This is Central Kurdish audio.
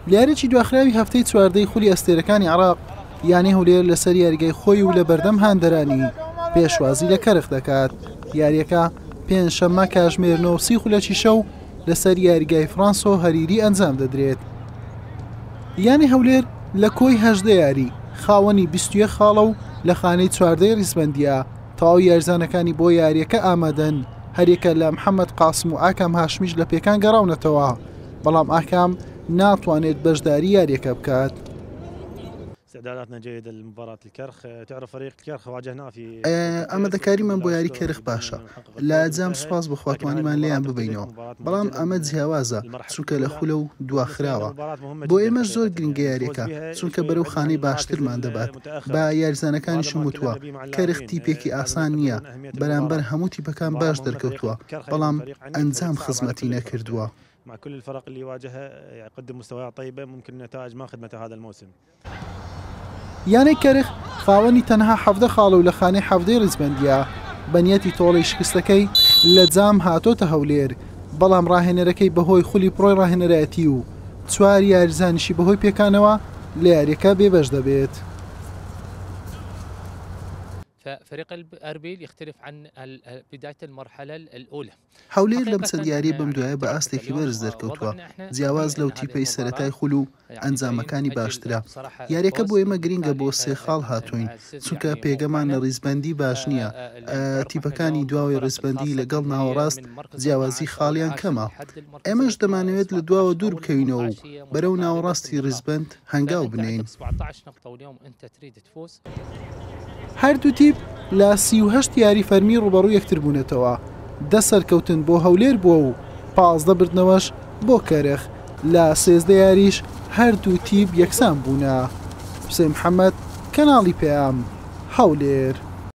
لە یاریی دواخراوی هەفتەی چواردەی خولی ئەستێرەکانی عێراق، یانەی هەولێر لەسەر یاریگای خۆی و لە بەردەم هاندەرانی پێشوازی لە کەرخ دەکات. یارییەکە پێنجشەممە کاژمێر 9 و 30 خولەکی شەو لەسەر یاریگای فرانسۆ هەریری ئەنجام دەدرێت. یانەی هەولێر لە کۆی 18 یاری خاوەنی 21 خاڵە و لە خانەی چواردەی ریزبەندییە، تەواوی یاریزانەکانی بۆ یارییەکە ئامادەن، هەریەکە لە محەمەد قاسم و ئاکام هاشمیش لە پێکان گەڕاونەتەوە. بەڵام ئاکام ناتوانێت بەشداری یاریەکە بکات. ئامادەکاریمان بۆ یاری کەرخ باشە، لە جام سوپاس بۆ خوا توانیمان لێیان ببەینەوە، بەڵام ئەمە جیاوازە چونکە لە خولە و دواخراوە. بۆ ئێمەش زۆر گرنگە یاریەکە، چونکە بەرەو خانەی باشترمان دەبات. بە یاریزانەکانیشم وتووە کەرخ تیپێکی ئاسان نییە، بەرامبەر هەموو تیپەکان باش دەرکەوتووە، بەڵام ئەنجام خزمەتی نەکردووە. مع كل الفرق اللي واجهها يعني قدم مستويات طيبة ممكن النتائج ما خدمته هذا الموسم. یانەی کەرخ خاوەنی تەنها 17 خاڵە و لە خانەی حەڤدەی ریزبەندییە، بە نیەتی تۆڵەی شکستەکەی لە جام هاتۆتە هەولێر، بەڵام راهێنەرەکەی بەهۆی خولی پرۆی راهێنەرایەتی و چوار یاریزانیشی بەهۆی پێکانەوە لە یارییەکە بێبەش دەبێت. هەولێر لەم چەند یارییە بەم دوایە بە ئاستێکی بەرز دەرکەوتووە، جیاواز لەو تیپەی سەرەتای خول و ئەنجامەکانی باشترە. یارییەکە بۆ ئێمە گرینگە بۆ سێ خاڵ هاتووین، چونکە پێگەمان لە ریزبەندی باش نییە، تیپەکانی دواوەی ریزبەندی لەگەڵ ناوەڕاست جیاوازی خاڵیان کەمە. ئێمەش دەمانەوێت لە دواوە دوور بکەوینەوە و بەرەو ناوەڕاستی ریزبەند هەنگاو بنێین. هەردوو تیپ لە 38 یاری فەرمی ڕووبەڕوو یەکتر بوونەتەوە، دە سەرکەوتن بۆ هەولێر بووە و 15 بردنەوەش بۆ کەرخ، لە 13 یاریش هەردوو تیپ یەکسان بوونە. حوسێن محەمەد، کەناڵی پەیام، هەولێر.